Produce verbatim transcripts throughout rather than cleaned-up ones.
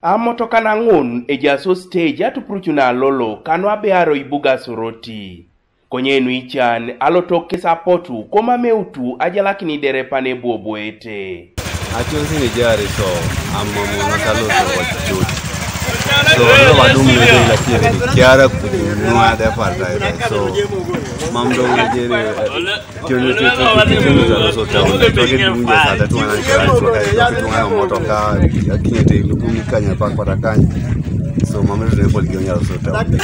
Amotoka naŋun ejaas ostage atupurucun alolo kanu abear oibuga Soroti. Konye nuican alotok kes apotu komameutu ajalakini iderepan ebwoboete. Ationis nejaar so amam ŋes aloso wacucut. So lo badum nede lakini kiara kudu nuade partai so mam do jere. Tionis aloso taun twage dumunja sata tuŋanan kera tuŋanan motoka akinyete lukumi kanya pakpata kany. So mam do ne pol gionya aloso taun.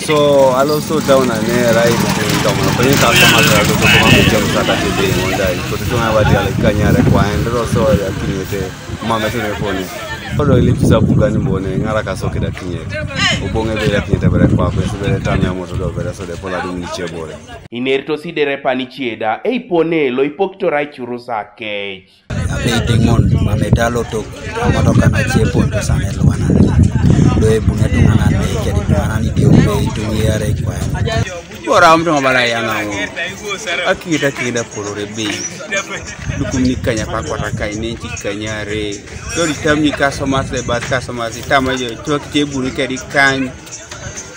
So aloso taun ane rai kudu taun peni kasa masa aloso kuma mucha sata tebe ngonda kote tuŋanan bati ala kanya re kwa endro so akinyete. Mama tene poni. Odo ilip sabu gani bone ŋara kaso kida kinyet. Oboŋe bere kinyet bere kwa kwe sibere tamia moto do bere so de pola dum ni chebore. Inertos iderepan ice da eipone lo ipokitor aicurusa kec. Abe iteŋon mama etalotok amotoka nace ponto sane luwanan. Do ebune tuŋanan ne kedi tuŋanan idio be ituŋiyare kwa. Bora mtu mabala yana ŋun. Akida akida polore be. Lukum ni kanya pakwata kany ne ci kanyare. Dori tam ni customers le bas customers itama jo chok te buru kedi kany.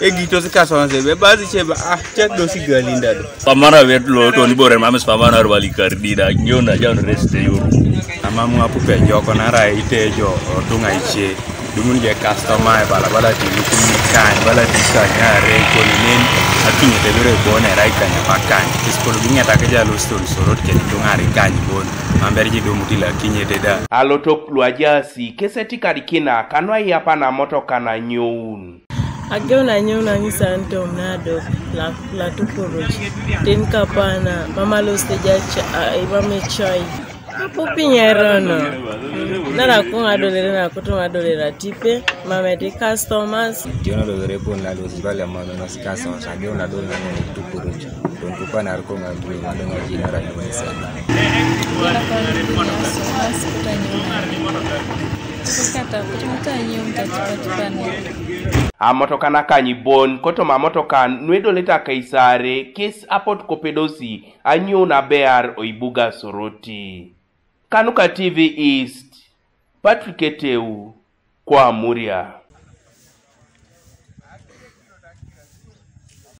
Egitos customers le bas che ba ah chek do si galinda do. Pamara wet lo to ni bore mames pamara wali kardida nyona jan reste yoro. Amam ŋapupe joko nara itejo otuŋa ice. Dumun je customer e balabala ti lukumin kany bala ti kany are koni nen. Akinye te bere bone rai kany pakany kiskol ginyata ke jalo story sorot ke tu ngari kany bon. Mamber ji dumu ti la kinye te da. Alotok luajasi keseti kadikina kanwa yapa na moto kana nyoun. Ageu na nyoun na misantom na dok la la tukuruj. Tin kapana mama lo steja cha mama chai. Apupi nyerono. Nara kuŋ adolere na kutuŋ adolere atipe mameti customers. Tiono dogere pon na dosi bale mano na customers ageu na dol na ne tukuruc. Don kupa na arko na dol na dol na jina ra ni wesa. Kata kutuŋ ta nyom ta tipa tipa ne. Amotoka nakany bon kotoma amotoka nuedoleta kaisare kes apot kopedosi anyou nabear oibuga Soroti. Kanuka T V East, Patrick Eteu, kwa Amuria.